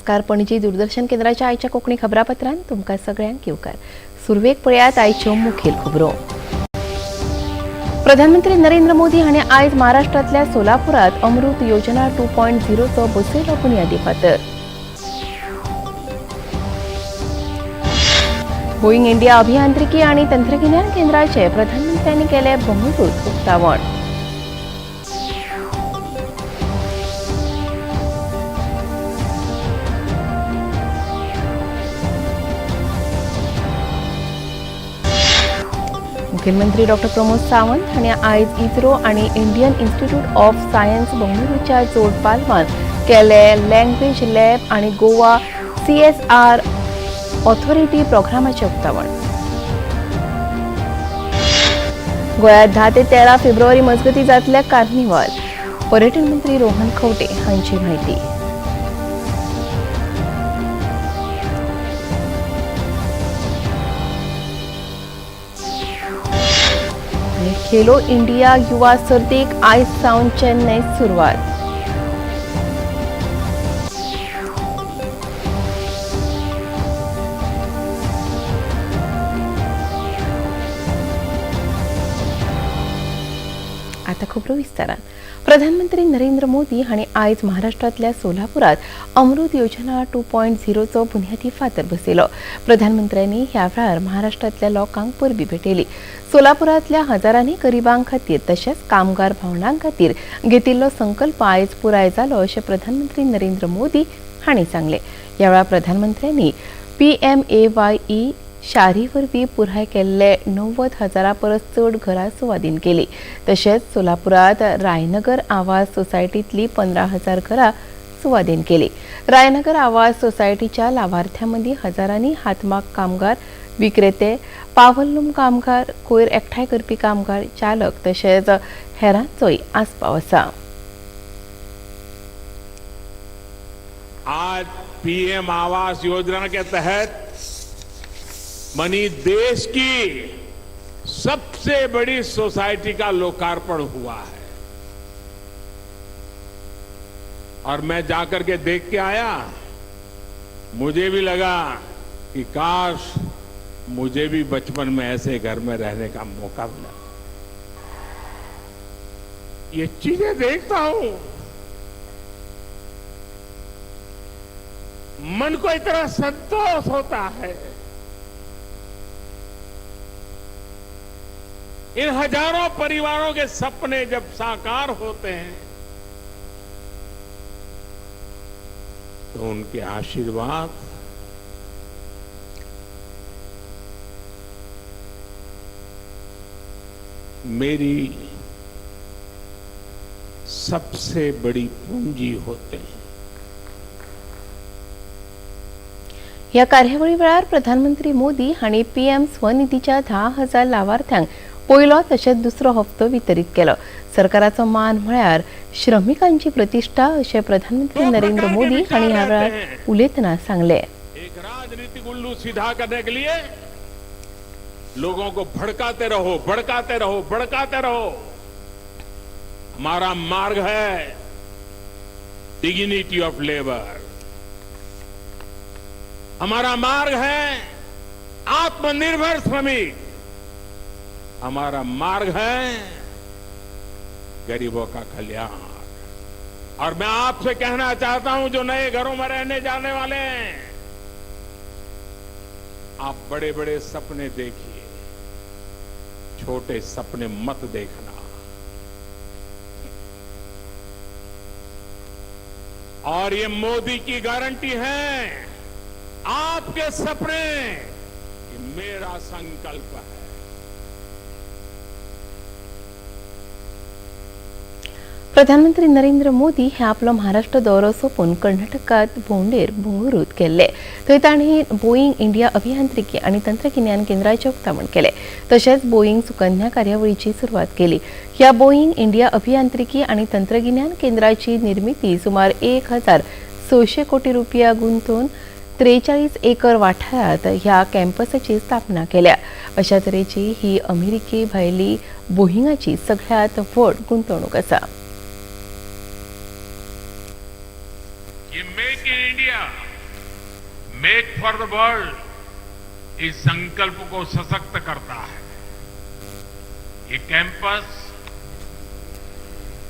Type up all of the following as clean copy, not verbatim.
नमस्कार. पणजी दूरदर्शन केंद्राच्या आयच्या कोंकणी खबरापत्रांत तुमकां सगळ्यांक येवकार. सुरवेक पळयात आयच्यो मुखेल खबरो. प्रधानमंत्री नरेंद्र मोदी हांणी आयज महाराष्ट्रांतल्या सोलापुरात अमृत योजना 2.0चो बसयलो बुन्यादी फातर. बोईंग इंडिया अभियांत्रिकी आणि तंत्रगिन्यान केंद्राचे प्रधानमंत्र्यांनी केले बंगळुरूत उक्तावण. मुखेलमंत्री डॉ प्रमोद सावंत हांणी आयज इस्रो आनी इंडियन इन्स्टिट्यूट ऑफ सायन्स बंगळुरूच्या जोड पालवान केले लँग्वेज लॅब आनी गोवा सीएसआर ऑथॉरिटी प्रोग्रामाचें उक्तावण. गोंयांत 10 ते 13 फेब्रुवारी मजगतीं जातले कार्निवाल. पर्यटन मंत्री रोहन खंवटे हांची म्हायती. आनी खेलो इंडिया युवा सर्तीक आयज सावन चेन्नय सुरवात. आता खबरो विस्तारान. प्रधानमंत्री नरेंद्र मोदी हांणी आयज महाराष्ट्रांतल्या सोलापुरात अमृत योजना 2.0चो बुन्यादी फातर बसयलो. प्रधानमंत्र्यांनी ह्या वेळार महाराष्ट्रांतल्या लोकांक परबीं भेटयली. सोलापुरांतल्या हजारांनी गरिबां खातीर तशेंच कामगार भावंडां खातीर घेतिल्लो संकल्प आयज पुराय जालो अशें प्रधानमंत्री नरेंद्र मोदी हांणी सांगलें. ह्या वेळार प्रधानमंत्र्यांनी पीएमएवायई शारी वरवीं पुराय केल्ले 90,000 परस चड घरां सुवादीन केली. तशेंच सोलापुरात रायनगर आवास सोसायटींतली 15,000 घरां सुवादीन केली. रायनगर आवास सोसायटीच्या लावार्थ्यां मदीं हजारांनी हातमाग कामगार, विक्रेते, पावललूम कामगार, कोयर एकठांय करपी कामगार, चालक तशेंच हेरांचोय आस्पाव आसा. आज पीएम आवास योजना के तहत बनी देश की सबसे बड़ी सोसाइटी का लोकार्पण हुआ है और मैं जाकर के देख के आया. मुझे भी लगा कि काश मुझे भी बचपन में ऐसे घर में रहने का मौका मिला. ये चीजें देखता हूं, मन को इतना संतोष होता है. इन हजारों परिवारों के सपने जब साकार होते हैं तो उनके आशीर्वाद मेरी सबसे बड़ी पूंजी होते हैं. ह्या कार्यावळी वेळार प्रधानमंत्री मोदी हांणी पीएम स्वनिधीच्या 10,000 लावार्थ्यांक पयलो तशेंच दुसरो हप्तो वितरीत केलो. सरकाराचो मान म्हळ्यार श्रमिकांची प्रतिश्ठा अशें प्रधानमंत्री दो नरेंद्र प्रकार के मोदी विचार हांणी ह्या रहते वेळार हैं. उलयतना सांगलें. एक राजनीतिक उल्लू सीधा करने के लिए लोगों को भड़काते रहो, भड़काते रहो, भड़काते रहो. हमारा मार्ग है डिग्निटी ऑफ लेबर. हमारा मार्ग है आत्मनिर्भर श्रमिक. हमारा मार्ग है गरीबों का कल्याण. और मैं आपसे कहना चाहता हूं, जो नए घरों में रहने जाने वाले हैं, आप बड़े बड़े सपने देखिए, छोटे सपने मत देखना. और ये मोदी की गारंटी है, आपके सपने ये मेरा संकल्प है. प्रधानमंत्री नरेंद्र मोदी हे आपलो महाराष्ट्र दौरो सोंपून कर्नाटकात भोंवडेर बंगळुरूत गेल्ले. थंय तांणी बोईंग इंडिया अभियांत्रिकी आनी तंत्रगिन्यान केंद्राचें उक्तावण केलें. तशेंच बोईंग सुकन्या कार्यावळीची सुरवात केली. ह्या बोईंग इंडिया अभियांत्रिकी आनी तंत्रगिन्यान केंद्राची निर्मिती सुमार 1600 कोटी रुपया गुंतोवन 43 एकर वाठारांत ह्या कॅम्पसाची स्थापना केल्या. अशा तरेची ही अमेरिके भायली बोईंगाची सगळ्यांत व्हड गुंतवणूक आसा. ये make in India make for the world इस संकल्प को सशक्त करता है। ये कैंपस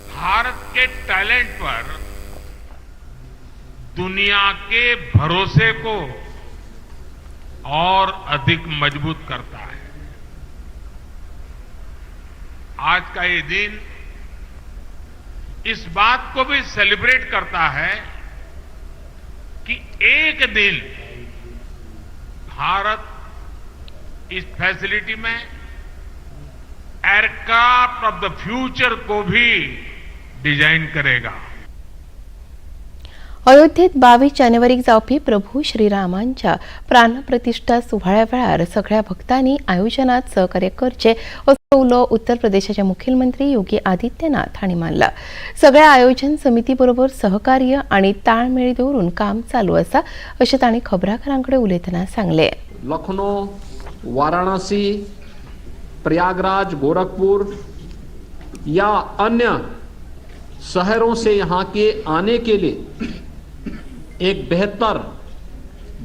भारत के टैलेंट पर दुनिया के भरोसे को और अधिक मजबूत करता है। आज का ये दिन इस बात को भी सेलिब्रेट करता है कि एक दिन भारत इस फैसिलिटी में एयरक्राफ्ट ऑफ the future को भी डिजाइन करेगा। अयोध्येत 22 जानेवारीक जावपी प्रभू श्रीरामांच्या प्राणप्रतिष्ठा सुवाळ्या वेळार सगळ्या भक्तांनी आयोजनात सहकार्य करचे असो उलो उत्तर प्रदेशाचे मुखेलमंत्री योगी आदित्यनाथ हांणी मारला. सगळ्या आयोजन समिती बरोबर सहकार्य आणि ताळमेळ दवरून काम चालू आसा अशें तांणी खबराकारां कडेन उलयतना सांगलें. लखनऊ, वाराणसी, प्रयागराज, गोरखपुर या अन्य शहरों से यहाँ के आने के लिए एक बेहतर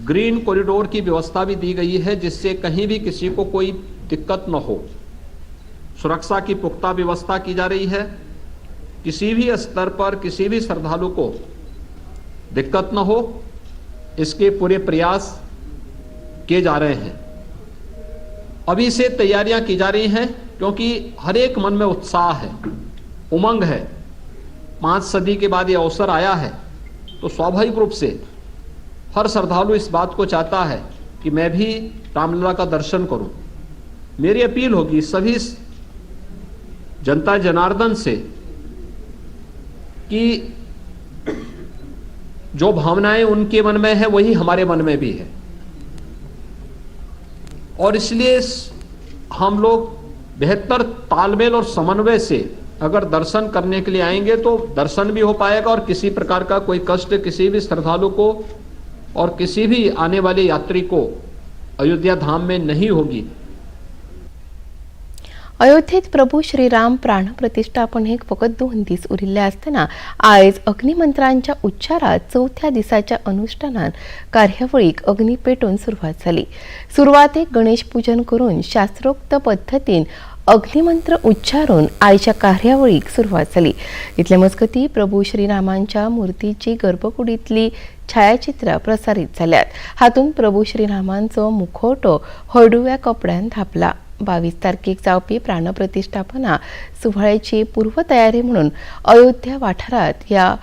ग्रीन कॉरिडोर की व्यवस्था भी दी गई है, जिससे कहीं भी किसी को कोई दिक्कत न हो। सुरक्षा की पुख्ता व्यवस्था की जा रही है। किसी भी स्तर पर किसी भी श्रद्धालु को दिक्कत न हो, इसके पूरे प्रयास किए जा रहे हैं। अभी से तैयारियां की जा रही हैं, क्योंकि हर एक मन में उत्साह है, उमंग है। 5 सदी के बाद ये अवसर आया है, तो स्वाभाविक रूप से हर श्रद्धालु इस बात को चाहता है कि मैं भी रामलला का दर्शन करूं। मेरी अपील होगी सभी जनता जनार्दन से कि जो भावनाएं उनके मन में है, वही हमारे मन में भी है और इसलिए हम लोग बेहतर तालमेल और समन्वय से अगर दर्शन करने के लिए आएंगे, तो दर्शन भी हो पाएगा और किसी प्रकार का कोई कष्ट किसी भी श्रद्धालु को और किसी भी आने वाले यात्री को अयोध्या धाम में नहीं होगी। अयोध्येत प्रभू श्रीराम प्राणप्रतिष्ठापनेक फकत 2 दीस उरिल्ले आसतना आयज अग्निमंत्रांच्या उच्चारात चवथ्या दिसाच्या अनुष्ठानान कार्यावळीक अग्नी पेटोवन सुरवात जाली. सुरवातेक गणेश पूजन करून शास्त्रोक्त पद्दतीन अग्निमंत्र उच्चारून आयच्या कार्यावळीक सुरवात जाली. इतले मजगती प्रभू श्रीरामांच्या मूर्तीची गर्भकुडींतली छायाचित्रां प्रसारीत जाल्यात. हातूंत प्रभू श्रीरामांचो मुखवटो हळडुव्या कपड्यान धापला. 22 तारखेक जावपी प्राणप्रतिष्ठापना सुवाळ्याची पूर्वतयारी म्हणून अयोध्या वाठारांत ह्या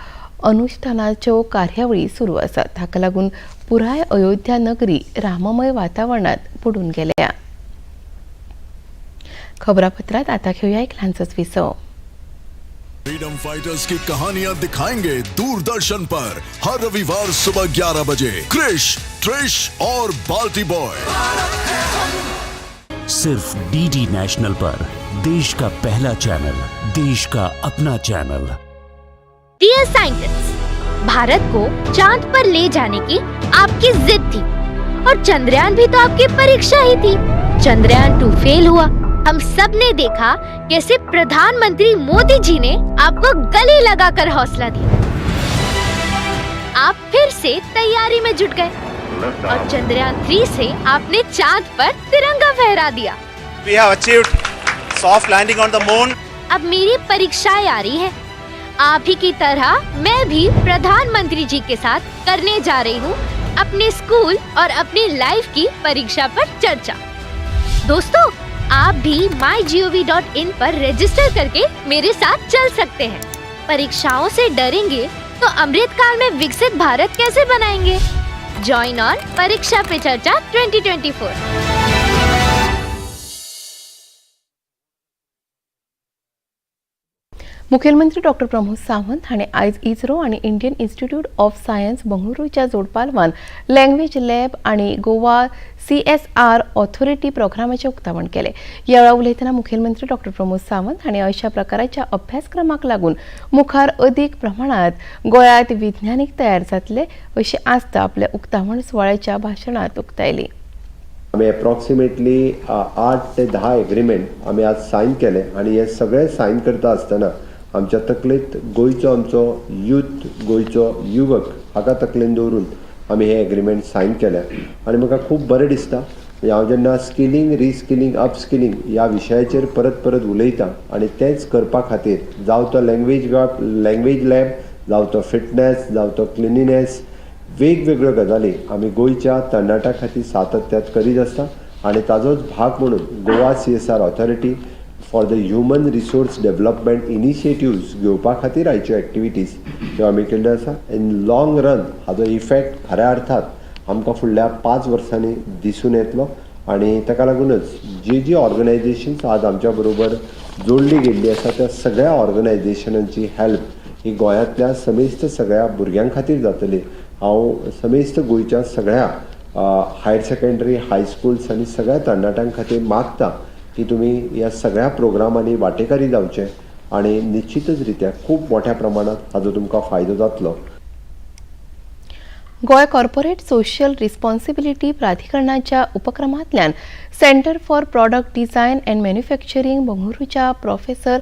अनुष्ठानाच्यो कार्यावळी सुरू आसात. हाका लागून पुराय अयोध्या नगरी राममय वातावरणात बुडून गेल्या. खबरापत्रात आता घेऊया एक ल्हानसोच विसव. फ्रीडम फाइटर्स की कहानियां दिखाएंगे दूरदर्शन पर हर रविवार सुबह 11 बजे, क्रिश, ट्रिश और बाल्टी बॉय। सिर्फ डीडी नेशनल पर, देश का पहला चैनल, देश का अपना चैनल। डियर साइंटिस्ट, भारत को चांद पर ले जाने की आपकी जिद थी और चंद्रयान भी तो आपकी परीक्षा ही थी। चंद्रयान 2 फेल हुआ। हम सब ने देखा कैसे प्रधानमंत्री मोदी जी ने आपको गले लगाकर हौसला दिया। आप फिर से तैयारी में जुट गए और चंद्रयान 3 से आपने चांद पर तिरंगा फहरा दिया। We have achieved soft landing on the moon. अब मेरी परीक्षाएं आ रही है। आप ही की तरह मैं भी प्रधानमंत्री जी के साथ करने जा रही हूँ अपने स्कूल और अपनी लाइफ की परीक्षा पर चर्चा। दोस्तों, आप भी mygov.in पर रजिस्टर करके मेरे साथ चल सकते हैं। परीक्षाओं से डरेंगे तो अमृत काल में विकसित भारत कैसे बनाएंगे? ज्वाइन ऑन परीक्षा पे चर्चा 2024। मुखेलमंत्री डॉक्टर प्रमोद सावंत हांणी आयज इस्रो आनी इंडियन इन्स्टिट्यूट ऑफ सायन्स बंगळुरूच्या जोडपालवान लँग्वेज लॅब आनी गोवा सीएसआर ऑथॉरिटी प्रोग्रामाचें उक्तावण केलें. ह्या वेळार उलयतना मुखेलमंत्री डॉक्टर प्रमोद सावंत हांणी अशा प्रकाराच्या अभ्यासक्रमाक लागून मुखार अदीक प्रमाणांत गोंयांत विज्ञानीक तयार जातले अशी आस्त आपल्या उक्तावण सुवाळ्याच्या भाशणांत उक्तायली. आमी एप्रॉक्सिमेटली 8 ते 10 एग्रीमेंट आमी आज सायन केले आनी हे सगळे सायन करता आसतना आमच्या तकलेंत गोंयचो आमचो यूथ, गोंयचो युवक हाका तकलेन दवरून आमी हे एग्रीमेंट सायन केल्या आनी म्हाका खूब बरें दिसता. म्हणजे हांव जेन्ना स्किलींग, रिस्किलींग, अपस्किलींग ह्या विशयाचेर परत परत उलयता आनी तेंच करपा खातीर जावं तो लँग्वेज लॅब, जावं तो फिटनेस, जावं तो क्लिनिनेस, वेगवेगळ्यो गजाली आमी गोंयच्या तरणाट्यां खातीर सातत्यात करीत आसता आनी ताजोच भाग म्हणून Goa CSR Authority for the Human Resource Development initiatives घेवपा खातीर आयच्यो एक्टिविटीज ह्यो आमी केल्ल्यो आसा. इन लाँग रन हाजो इफेक्ट खऱ्या अर्थात आमकां फुडल्या 5 वर्सांनी दिसून येतलो आनी ताका लागूनच जी जी ऑर्गनायजेशन्स आज आमच्या बरोबर जोडली गेल्ली आसा, त्या सगळ्या ऑर्गनायजेशनांची हेल्प ही गोंयांतल्या समेस्त सगळ्या भुरग्यां खातीर जातली. हांव समेस्त गोंयच्या सगळ्या हायर सेकंडरी, हायस्कुल्स आनी सगळ्या तरणाट्यां खातीर मागता की तुमी ह्या सगळ्या प्रोग्रामांनी वांटेकारी जावचे आनी निश्चितच रित्या खूब मोठ्या प्रमाणात हाजो तुमकां फायदो जातलो. गोंय कॉर्पोरेट सोशल रिस्पॉन्सिबिलिटी प्राधिकरणाच्या उपक्रमांतल्यान Centre for Product Design and Manufacturing, बंगळुरूच्या professor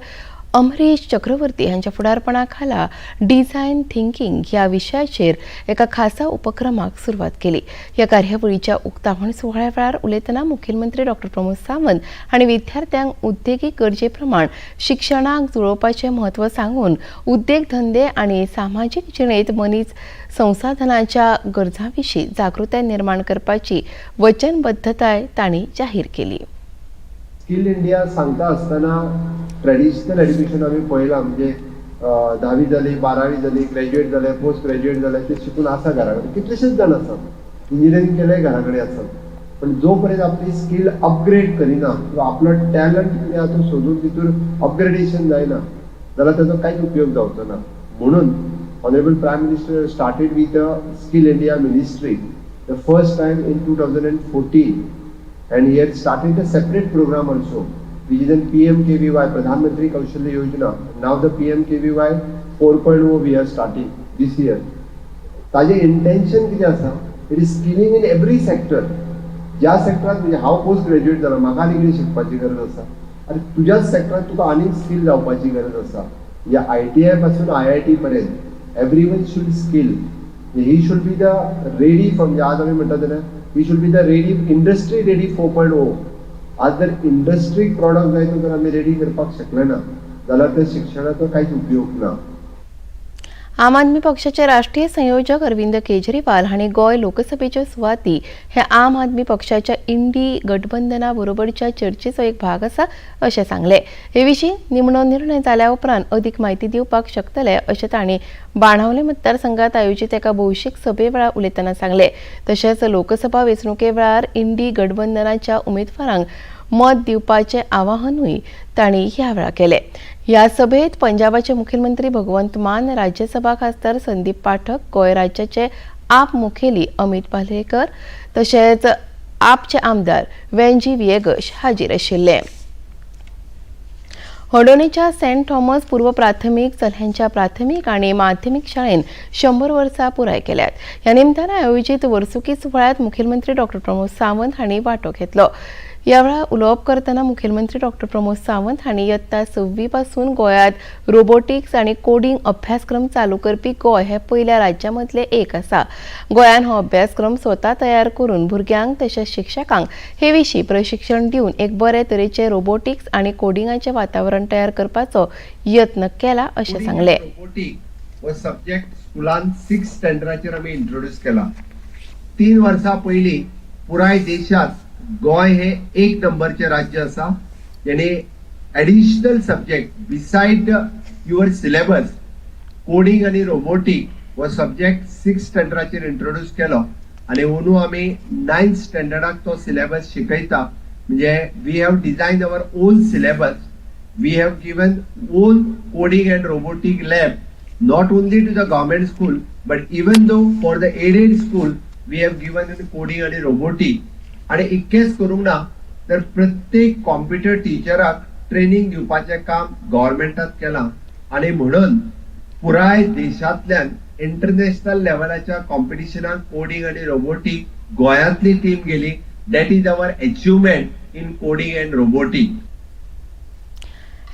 Amrish चक्रवर्ती हांच्या फुडारपणा खाला डिझायन थिंकींग ह्या विशयाचेर एका खासा उपक्रमाक सुरवात केली. ह्या कार्यावळीच्या उक्तावण सुवाळ्या वेळार उलयतना मुखेलमंत्री डॉ प्रमोद सावंत हांणी विद्यार्थ्यांक उद्देगीक गरजे प्रमाण शिक्षणाक जुळोवपाचें म्हत्व सांगून उद्देग धंदे आनी सामाजीक जिणेंत मनीस संसाधनाच्या गरजां विशीं जागृताय निर्माण करपाची वचनबद्धताय तांणी जाहीर केली. स्किल इंडिया सांगता आसतना ट्रेडिशनल एज्युकेशन आमी पळयलां, म्हणजे धावी जाली, 12वी जाली, ग्रॅज्युएट जाले, पोस्ट ग्रॅज्युएट जाले, ते शिकून आसा घरा कडेन. कितलेशेच जाण आसात, इंजिनियरींग केले, घरा कडेन आसात. पण जो पर्यंत आपली स्किल अपग्रेड करिना किंवा आपलो टॅलंट कितें आहा तो सोदून तितूर अपग्रेडेशन जायना जाल्यार ताजो कांयच उपयोग जावचो ना. म्हणून Honourable Prime Minister started with a Skill India Ministry the first time in 2014, and he had started a separate program also, which is an PMKVY, Pradhan Mantri Kaushalya Yojana. Now the PMKVY 4.0 we are starting this year. ताजे intention कितें आसा? It is skilling in every sector. ज्या सेक्टरात, म्हणजे हांव post graduate जाला, म्हाका आनी कितें शिकपाची गरज आसा? आनी तुज्याच सेक्टरात तुका आनीक स्कील जावपाची गरज आसा. म्हणजे आयटीआय पासून आयआयटी पर्यंत everyone should skill, he should be the ready for, म्हणजे आज आमी म्हणटा जाल्यार he should be the ready, industry ready 4.0. आज जर इंडस्ट्रीक प्रॉडक्ट जाय तो जर आमी रेडी करपाक शकले ना जाल्यार त्या शिक्षणाचो कांयच उपयोग ना. आम आदमी पक्षाचे राष्ट्रीय संयोजक अरविंद केजरीवाल हांणी गोंय लोकसभेच्यो सुवाती हे आम आदमी पक्षाच्या इंडी गठबंधना बरोबरच्या चर्चेचो एक भाग आसा अशें सांगलें. हे विशीं निमणो निर्णय जाल्या उपरांत अदीक म्हायती दिवपाक शकतले अशें तांणी बाणावले मतदारसंघात आयोजीत एका भौशीक सभे वेळार उलयतना सांगलें. तशेंच लोकसभा वेंचणुके वेळार इंडी गठबंधनाच्या उमेदवारांक मत दिवपाचें आवाहनूय तांणी ह्या वेळार केलें. ह्या सभेत पंजाबाचे मुखेलमंत्री भगवंत मान, राज्यसभा खासदार संदीप पाठक, गोंय राज्याचे आप मुखेली अमित पालेकर तशेंच आपचे आमदार वेंजी विएगश हाजीर आशिल्ले. हळदोणेच्या सेंट थॉमस पूर्व प्राथमीक चल्यांच्या प्राथमीक आनी माध्यमीक शाळेन 100 वर्सां पुराय केल्यात. ह्या निमतान आयोजीत वर्सुकी सुवाळ्यात मुखेलमंत्री डॉ प्रमोद सावंत हांणी वांटो घेतलो. ह्या वेळार उलोवप करतना मुखेलमंत्री डॉ प्रमोद सावंत हांणी यत्ता सव्वी पासून गोंयांत रोबोटिक्स आनी कोडिंग अभ्यासक्रम चालू करपी गोंय हे पयल्या राज्यां मदलें एक आसा. गोंयान हो अभ्यासक्रम स्वता तयार करून भुरग्यांक तशेंच शिक्षकांक हे विशीं प्रशिक्षण दिवन एक बरे तरेचे रोबोटिक्स आनी कोडिंगाचें वातावरण तयार करपाचो यत्न केला अशें सांगलें. रोबोटीक हो सब्जेक्ट स्कुलान सिक्स स्टँडर्डाचेर आमी इंट्रोड्यूस केला. 3 वर्सां पयलीं पुराय देशात गोंय हे एक नंबरचें राज्य आसा, जेणे additional subject beside your syllabus coding आनी रोबोटीक हो सब्जेक्ट सिक्स स्टँडर्डाचेर इंट्रोड्यूस केलो आनी अंदू आमी नायन्थ स्टँडर्डाक तो सिलेबस शिकयता. म्हणजे we have design our own syllabus, we have given own coding and robotic lab, not only to the government school, but even though for the aided school we have given in coding आणि robotic. आणि इतकेंच करूंक ना, तर प्रत्येक computer टिचराक training दिवपाचें काम गव्हर्मेंटात केलां आनी म्हणून पुराय देशांतल्यान इंटरनॅशनल लेवलाच्या कॉम्पिटिशनाक कोडिंग आणि रोबोटीक गोंयांतली टीम गेली. That is our achievement in coding and robotic.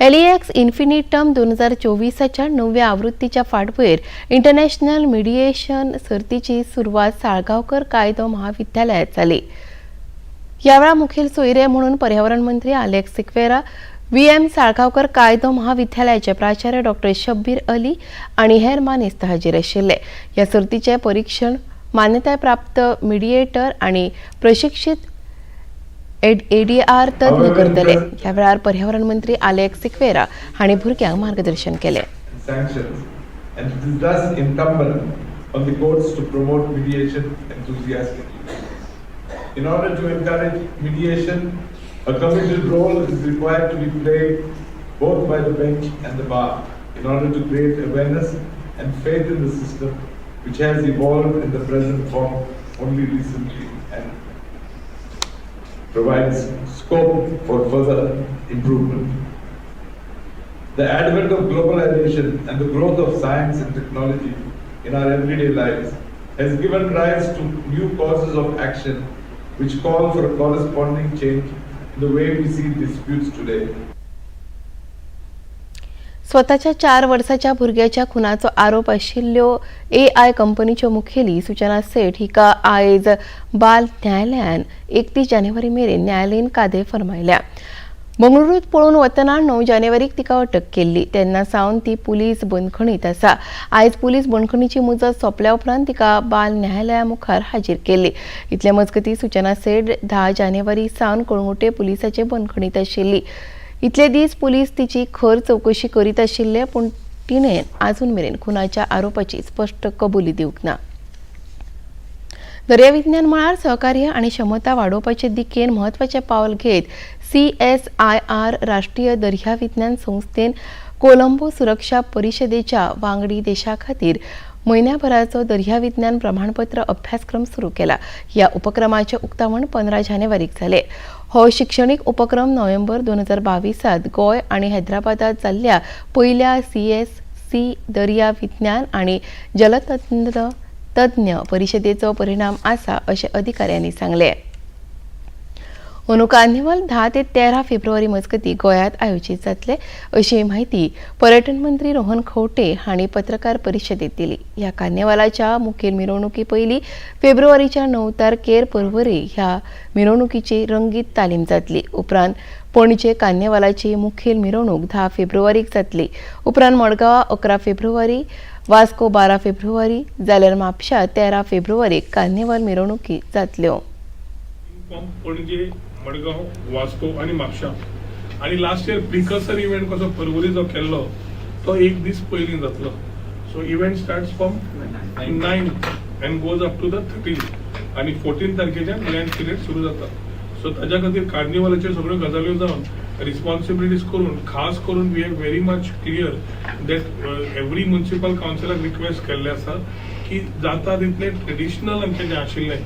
LEX Infinitum 2024च्या णवव्या आवृत्तीच्या फाटभुंयेर इंटरनॅशनल मिडिएशन सर्तीची सुरवात साळगांवकर कायदो महाविद्यालयात जाली. ह्या वेळार मुखेल सोयरे म्हणून पर्यावरण मंत्री आलेक्स सिक्वेरा, व्ही.एम. साळगांवकर कायदो महाविद्यालयाचे प्राचार्य डॉक्टर शब्बीर अली आनी हेर मानेस्त हाजीर आशिल्ले. ह्या सर्तीचें परिक्षण मान्यताय प्राप्त मिडिएटर आनी प्रशिक्षीत एडीआर तज्ञ करतले. ह्या वेळार पर्यावरण मंत्री आलेक्स सिक्वेरा हांणी भुरग्यांक मार्गदर्शन केलें. Sanctions, and it is thus incumbent on the courts to promote mediation enthusiastically. In order to encourage mediation, a committed role is required to be played both by the bench and the bar in order to create awareness and faith in the system, which has evolved in the present form only recently and provides scope for further improvement. The advent of globalization and the growth of science and technology in our everyday lives has given rise to new causes of action which call for a corresponding change in the way we see disputes today. स्वताच्या 4 वर्साच्या भुरग्याच्या खुनाचो आरोप आशिल्ल्यो AI कंपनीच्यो मुखेली सुचना सेठ हिका आयज बाल न्यायालयान 31 जानेवारी मेरेन न्यायालयीन कादय फर्मायल्या. बंगळुरूत पळून वतना 9 जानेवारीक तिका अटक केल्ली. तेन्ना सावन ती पुलीस बंदखणीत आसा. आयज पुलीस बंदखणीची मुजत सोंपल्या उपरांत तिका बाल न्यायालया मुखार हाजीर केल्ली. इतले मजगतीं, सुचना सेठ 10 जानेवारी सावन कळंगुटे पुलिसाचे बंदखणीत आशिल्ली. इतले दीस पुलीस तिची खर चवकशी करीत आशिल्ले, पूण तिणें अजून मेरेन खुनाच्या आरोपाची स्पश्ट कबुली दिवंक ना. दर्या विज्ञान मळार सहकार्य आनी क्षमता वाडोवपाचे दिकेन म्हत्वाचें पावल घेत सीएसआयआर राष्ट्रीय दर्या विज्ञान संस्थेन कोलंबो सुरक्षा परिशदेच्या वांगडी देशा खातीर म्हयन्याभराचो दर्या विज्ञान प्रमाणपत्र अभ्यासक्रम सुरू केला. ह्या उपक्रमाचें उक्तावण 15 जानेवारीक जालें. हो शिक्षणीक उपक्रम नोव्हेंबर 2022त गोंय आनी हैदराबादात जाल्ल्या पयल्या सीएससी दर्या विज्ञान आनी जलतंत्र तज्ञ परिशदेचो परिणाम आसा, अशें अधिकाऱ्यांनी सांगलें. अंदू कार्निवल 10 ते 13 फेब्रुवारी मजगतीं गोंयांत आयोजीत जातले, अशी म्हायती पर्यटन मंत्री रोहन खंवटे हांणी पत्रकार परिशदेत दिली. ह्या कार्निवालाच्या मुखेल मिरवणुकी पयलीं फेब्रुवारीच्या 9 तारखेर पर्वरी ह्या मिरवणुकीची रंगीत तालीम जातली. उपरांत पणजे कार्निवालाची मुखेल मिरवणूक 10 फेब्रुवारीक जातली. उपरांत मडगांवां 11 फेब्रुवारी, वास्को 12 फेब्रुवारी, जाल्यार म्हापशा 13 फेब्रुवारीक कार्निवाल मिरवणुकी जातल्यो. पणजे, मडगांव, वास्को आनी म्हापशा आनी लास्ट इयर प्रिकर्सर इव्हेंट कसो परवरी जो केल्लो तो एक दीस पयलीं जातलो. So event starts from 9 and goes up to the 13 आनी 14 तारखेच्यान लेंट पिरियड सुरू जाता. सो ताज्या खातीर कार्निवलाच्यो सगळ्यो गजाल्यो जावन रिस्पॉन्सिबिलिटीज करून, खास करून we are very much clear that every municipal कावन्सिलाक request केल्लें आसा की जाता तितलें ट्रेडिशनल आमचें जें आशिल्लें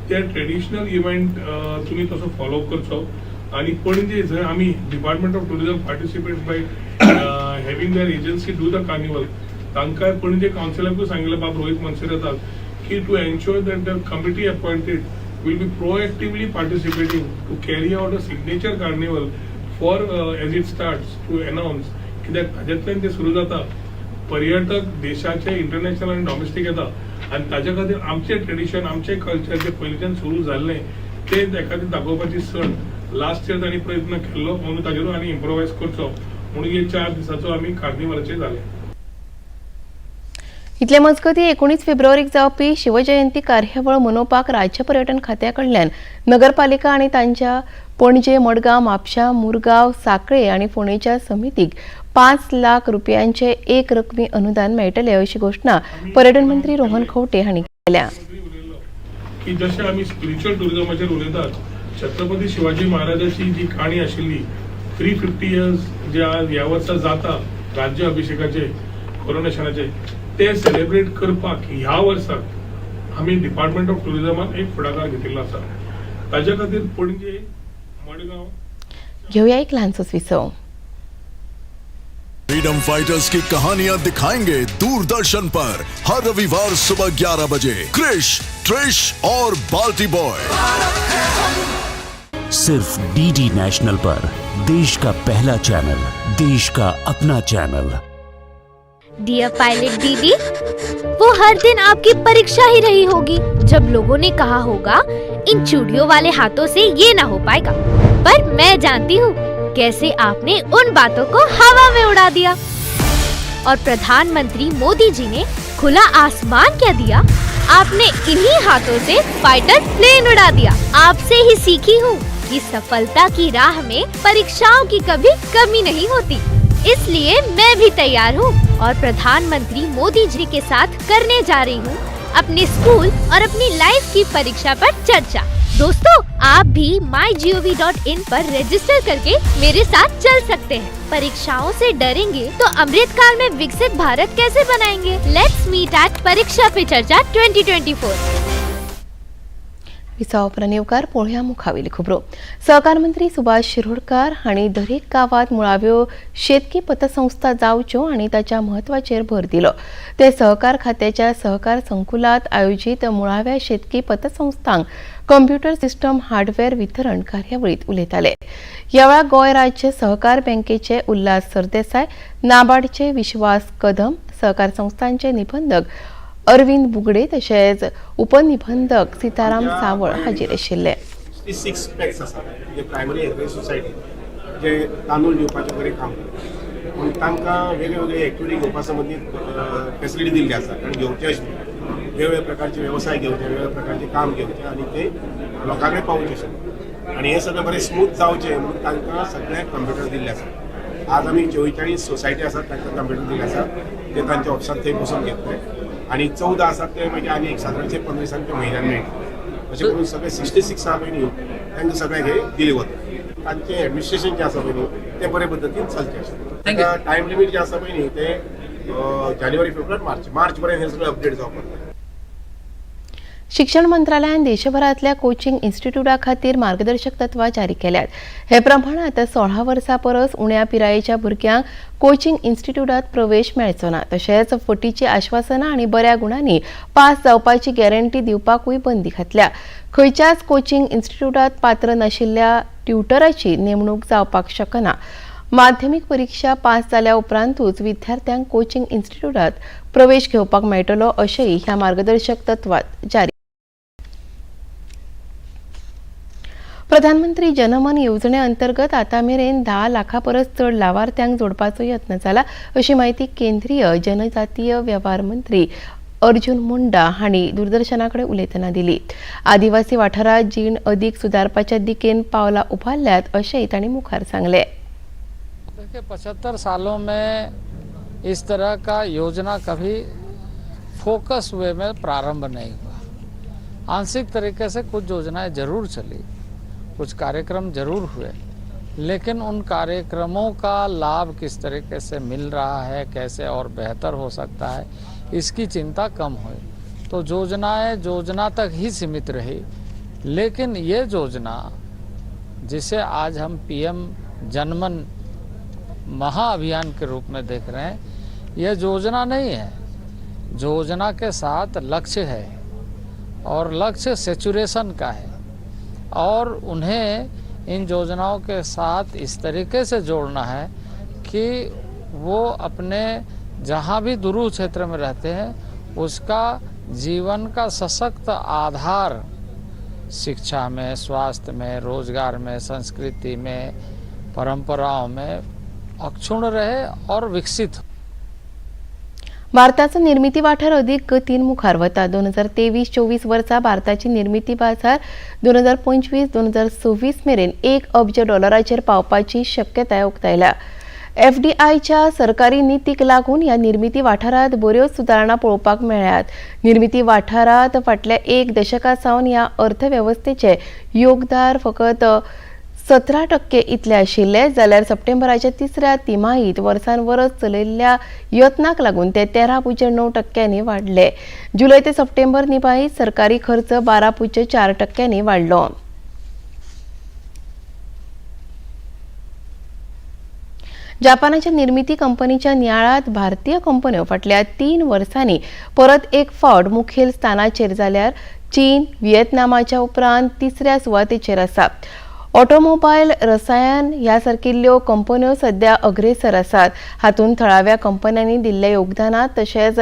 ते ट्रेडिशनल इव्हेंट तुमी तसो फॉलो करचो. आनी पणजे जंय आमी Department of Tourism participate by having their agency do the carnival, तांकां पणजे कावन्सिलाकूय सांगिल्लें, बाब रोहीत मनसेराताक, की to ensure that the committee appointed will be proactively participating to carry out a signature carnival for as it starts to announce. कित्याक ताज्यातल्यान ते सुरू जाता, पर्यटक देशाचे इंटरनॅशनल आनी डॉमेस्टीक येता आनी ताज्या खातीर आमचें ट्रेडिशन, आमचें कल्चर जें पयलींच्यान सुरू जाल्लें तें एखादी दाखोवपाची सण. लास्ट इयर तांणी प्रयत्न केल्लो म्हणून ताजेरूय आनी इम्प्रोवायज करचो म्हणून हे 4 दिसाचो आमी कार्निवालाचेर जालें. इतले मजगतीं, 19 फेब्रुवारीक जावपी शिवजयंती कार्यावळ मनोवपाक राज्य पर्यटन खात्या कडल्यान नगरपालिका आनी तांच्या पणजे, मडगांव, म्हापशा, मुरगांव, साखळे आनी फोंडेच्या समितीक 5 लाख रुपयांचे एक रकमी अनुदान मेळटले, अशी घोशणा पर्यटन मंत्री रोहन खंवटे हांणी केल्या. की जशें आमी स्पिरिच्युअल टुरिझमाचेर उलयतात, छत्रपती शिवाजी महाराजाची जी काणी आशिल्ली, 350 इयर्स जे आज ह्या वर्सा जाता राज्य अभिषेकाचे, कोरोनेशनाचे, ते सेलिब्रेट करपाक ह्या वर्साक आमी डिपार्टमेंट ऑफ टुरिझमान एक फुडाकार घेतिल्लो आसा. ताज्या खातीर पणजे, मडगांव घेऊया एक ल्हानसोच विसव. फ्रीडम फाइटर्स की कहानियां दिखाएंगे दूरदर्शन पर हर रविवार सुबह 11 बजे क्रिश, ट्रिश और बाल्टी बॉय. सिर्फ डीडी नेशनल पर. देश का पहला चैनल, देश का अपना चैनल। डियर पायलट दीदी, वो हर दिन आपकी परीक्षा ही रही होगी जब लोगों ने कहा होगा इन चूड़ियों वाले हाथों से ये ना हो पाएगा, पर मैं जानती हूँ कैसे आपने उन बातों को हवा में उड़ा दिया और प्रधानमंत्री मोदी जी ने खुला आसमान क्या दिया, आपने इन्हीं हाथों से फाइटर प्लेन उड़ा दिया। आपसे ही सीखी हूँ कि सफलता की राह में परीक्षाओं की कभी कमी नहीं होती, इसलिए मैं भी तैयार हूँ और प्रधानमंत्री मोदी जी के साथ करने जा रही हूँ अपने स्कूल और अपनी लाइफ की परीक्षा पर चर्चा। दोस्तों, आप भी mygov.in पर रजिस्टर करके मेरे साथ चल सकते हैं। परीक्षाओं से डरेंगे तो अमृत काल में विकसित भारत कैसे बनाएंगे? Let's meet at परीक्षा पे चर्चा 2024। विसावा उपरांत येवकार पळोवया मुखावेली खबरो। सहकार मंत्री सुभाष शिरोडकार हांणी दरेक गांवांत मुळाव्यो शेतकी पतसंस्था जावच्यो आनी ताच्या म्हत्वाचेर भर दिलो। ते सहकार खात्याच्या सहकार संकुलात आयोजीत मुळाव्या शेतकी पतसंस्थांक कंप्युटर सिस्टम हार्डवेअर वितरण कार्यावळीत उलयताले। ह्या वेळार गोंय राज्य सहकार बँकेचे उल्हास सरदेसाय, नाबार्डचे विश्वास कदम, सहकार संस्थांचे निबंधक अरविंद बुगडे तशेंच उपनिबंधक सीताराम सावळ हाजीर आशिल्ले। 66 पॅक्स आसात जे प्रायमरी हेल्थ सोसायटी जे तांदूळ दिवपाचें बरें काम करता, पूण तांकां वेगळे वेगळे एक्टिविटी घेवपा संबंदीत फेसिलिटी दिल्ली आसा, कारण घेवचे अशें वेगवेगळे प्रकारचे वेवसाय घेवचे, वेगवेगळे प्रकारचे काम घेवचे आनी ते लोकां कडेन पावचे अशें, आनी हें सगळें बरें स्मूथ जावचें म्हणून तांकां सगळ्यांक कंप्युटर दिल्ले आसा। आज आमी 44 सोसायटी आसात तांकां कंप्युटर दिल्ले आसात, ते तांच्या ऑफिसांत थंय बसून घेतले आनी 14 आसात ते मागीर आनी एक सादारणशे 15 दिसांनी ते म्हयन्यान मेळटले। अशें करून सगळे 66 आहा पळय न्ही तांकां सगळ्यांक हे दिले वता, तांचें एडमिनिस्ट्रेशन जें आसा पळय न्ही तें बरे पद्दतीन चलचें अशें। तांकां टायम लिमीट जें आसा पळय न्ही तें जानेवारी, फेब्रुवारी, मार्च, मार्च पर्यंत हें सगळें अपडेट जावपाक जाय। शिक्षण मंत्रालयान देशभरांतल्या कोचिंग इन्स्टिट्यूटा खातीर मार्गदर्शक तत्वां जारी केल्यात। हे प्रमाण आतां 16 वर्सां परस उण्या पिरायेच्या भुरग्यांक कोचिंग इन्स्टिट्यूटात प्रवेश मेळचो ना। तशेंच फटीची आश्वासनां आनी बऱ्या गुणांनी पास जावपाची गॅरंटी दिवपाकूय बंदी घातल्या। खंयच्याच कोचिंग इन्स्टिट्यूटात पात्र नाशिल्ल्या ट्युटराची नेमणूक जावपाक शकना। माध्यमीक परीक्षा पास जाल्या उपरांतूच विद्यार्थ्यांक कोचिंग इन्स्टिट्यूटात प्रवेश घेवपाक मेळटलो अशेंय ह्या मार्गदर्शक तत्वात जारी। प्रधानमंत्री जनमन येवजणे अंतर्गत आतां मेरेन 10 लाखां परस चड लावार्थ्यांक जोडपाचो यत्न जाला अशी म्हायती केंद्रीय जनजातीय वेव्हार मंत्री अर्जुन मुंडा हांणी दूरदर्शना कडेन उलयतना दिली। आदिवासी वाठारांत जीण अदीक सुदारपाच्या दिकेन पावलां उबारल्यात अशेंय तांणी मुखार सांगलें। देखिए, 75 सालों में इस तरह का योजना कभी फोकस वे में प्रारंभ नहीं हुआ। आंशिक तरीके से कुछ योजनाएं जरूर चली, कुछ कार्यक्रम जरूर हुए, लेकिन उन कार्यक्रमों का लाभ किस तरीके से मिल रहा है, कैसे और बेहतर हो सकता है, इसकी चिंता कम हुई। तो योजनाएं योजना तक ही सीमित रही। लेकिन ये योजना जिसे आज हम पीएम जनमन महाअभियान के रूप में देख रहे हैं, यह योजना नहीं है। योजना के साथ लक्ष्य है और लक्ष्य सेचुरेशन का है, और उन्हें इन योजनाओं के साथ इस तरीके से जोड़ना है कि वो अपने जहाँ भी दूर क्षेत्र में रहते हैं उसका जीवन का सशक्त आधार शिक्षा में, स्वास्थ्य में, रोजगार में, संस्कृति में, परंपराओं में अक्षुण्ण रहे और विकसित हो। भारताचो निर्मिती वाठार अदीक गतीन मुखार वता। 2023-24 वर्सा भारताची निर्मिती बाजार 2025-2026 मेरेन 1 अब्ज डॉलराचेर पावपाची शक्यताय उक्तायल्या। एफडीआयच्या सरकारी नितीक लागून ह्या निर्मिती वाठारांत बऱ्योच सुदारणा पळोवपाक मेळ्ळ्यात। निर्मिती वाठारांत फाटल्या 1 दशका सावन ह्या अर्थवेवस्थेचे योगदान फकत 17% इतले आशिल्ले, जाल्यार सप्टेंबराच्या तिसऱ्या तिमाहीत वर्सान वर्स चलयल्ल्या यत्नाक लागून ते 13.9% वाडले। जुलय ते सप्टेंबर निमाहीत सरकारी खर्च 12.4% वाडलो। जापानाच्या निर्मिती कंपनीच्या नियाळात भारतीय कंपन्यो फाटल्या 3 वर्सांनी परत एक फावट मुखेल स्थानाचेर जाल्यार चीन, व्हिएतनामाच्या उपरांत तिसऱ्या सुवातेचेर आसा। ऑटोमोबायल, रसायन ह्या सारकिल्ल्यो कंपन्यो सध्या अग्रेसर आसात. हातूंत थळाव्या कंपन्यांनी दिल्ल्या योगदानात तशेंच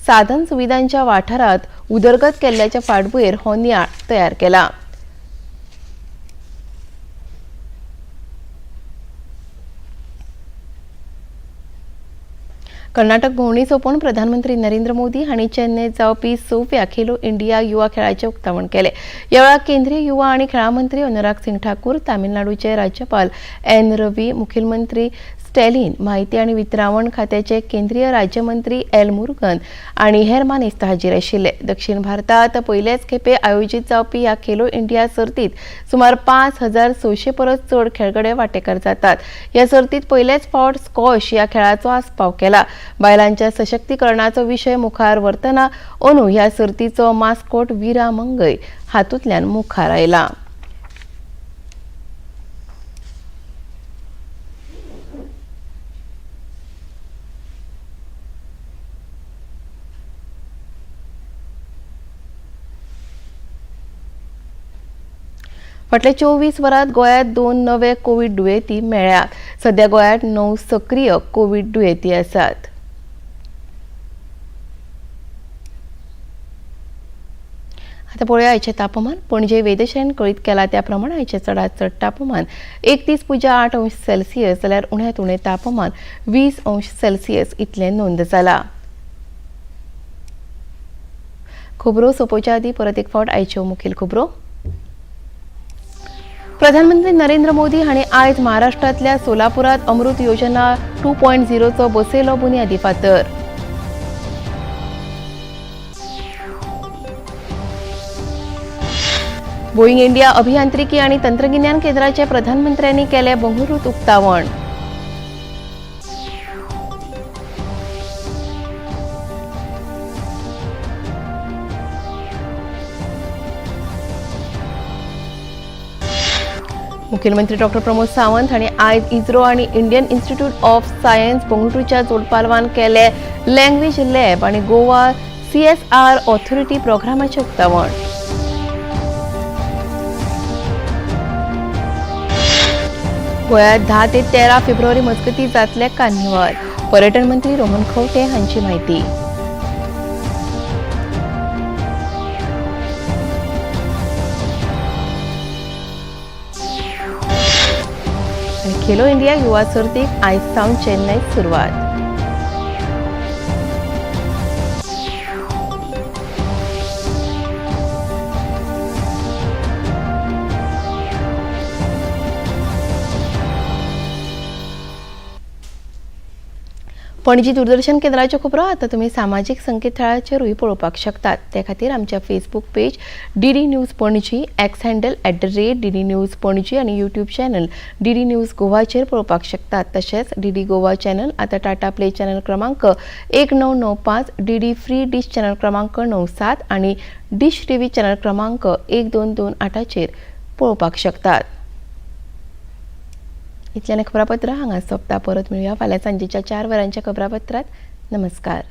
साधन सुविधांच्या वाठारांत उदरगत केल्ल्याच्या फाटभुंयेर हो नियाळ तयार केला. कर्नाटक भोंवडी सोंपोवन प्रधानमंत्री नरेंद्र मोदी हांणी चेन्नयत जावपी 6व्या खेलो इंडिया युवा खेळाचें उक्तावण केलें. ह्या वेळार केंद्रीय युवा आनी खेळां मंत्री अनुराग सिंग ठाकूर, तामिळनाडूचे राज्यपाल एन रवी, मुखेलमंत्री स्टॅलिन, माहिती आनी वितरावण खात्याचे केंद्रीय राज्यमंत्री एल मुरुगन आनी हेर मानेस्त हाजीर आशिल्ले. दक्षिण भारतात पयलेच खेपे आयोजीत जावपी ह्या खेलो इंडिया सर्तीत सुमार 5600 परस चड खेळगडे वांटेकार जातात. ह्या सर्तीत पयलेच फावट स्कॉश ह्या खेळाचो आस्पाव केला. बायलांच्या सशक्तीकरणाचो विशय मुखार व्हरतना अंदू ह्या सर्तीचो मास्कोट वीरा मंगय हातूंतल्यान मुखार आयला. फाटल्या 24 वरांत गोंयांत 2 नवे कोवीड दुयेंती मेळ्ळ्यात. सध्या गोंयांत 9 सक्रीय कोवीड दुयेंती आसात. आतां पळोवया आयचें तापमान. पणजे वेधशाळेन कळीत केलां त्या प्रमाण आयचें चडांत चड तापमान 31.8 अंश सेल्सियस जाल्यार उण्यांत उणें तापमान 20 अंश सेल्सियस इतलें नोंद जालां. खबरो सोंपोवच्या आदीं परत एक फावट आयच्यो मुखेल खबरो. प्रधानमंत्री नरेंद्र मोदी हांणी आयज महाराष्ट्रांतल्या सोलापुरात अमृत योजना 2.0चो बसयलो बुन्यादी फातर. बोईंग इंडिया अभियांत्रिकी आणि तंत्रगिन्यान केंद्राचे प्रधानमंत्र्यांनी केले बंगळुरूत उक्तावण. मुख्यमंत्री डॉ प्रमोद सावंत हांणी आयज इस्रो आनी इंडियन इन्स्टिट्यूट ऑफ सायन्स बंगळुरूच्या जोडपालवान केले लँग्वेज लॅब आनी गोवा CSR authority प्रोग्रामाचें उक्तावण. गोंयांत 10 ते 13 फेब्रुवारी मजगतीं जातले कार्निवाल. पर्यटन मंत्री रोहन खंवटे हांची म्हायती. खेलो इंडिया युवा सर्तीक आयज सावन चेन्नयत सुरवात. पणजी दूरदर्शन केंद्राच्यो खबरो आतां तुमी सामाजीक संकेतथळाचेरूय पळोवपाक शकतात. ते खातीर आमच्या Facebook page DD news Panaji, X handle @DD news Panaji आनी यूट्यूब चॅनल DD news गोवाचेर पळोवपाक शकतात. तशेंच DD Goa channel आतां टाटा प्ले चॅनल क्रमांक 1995, DD free dish channel क्रमांक 97 आनी डिश टीव्ही चॅनल क्रमांक 1228चेर पळोवपाक शकतात. इतल्यान खबरापत्र हांगा सोंपता. परत मेळुया फाल्यां सांजेच्या 4 वरांच्या खबरापत्रांत. नमस्कार.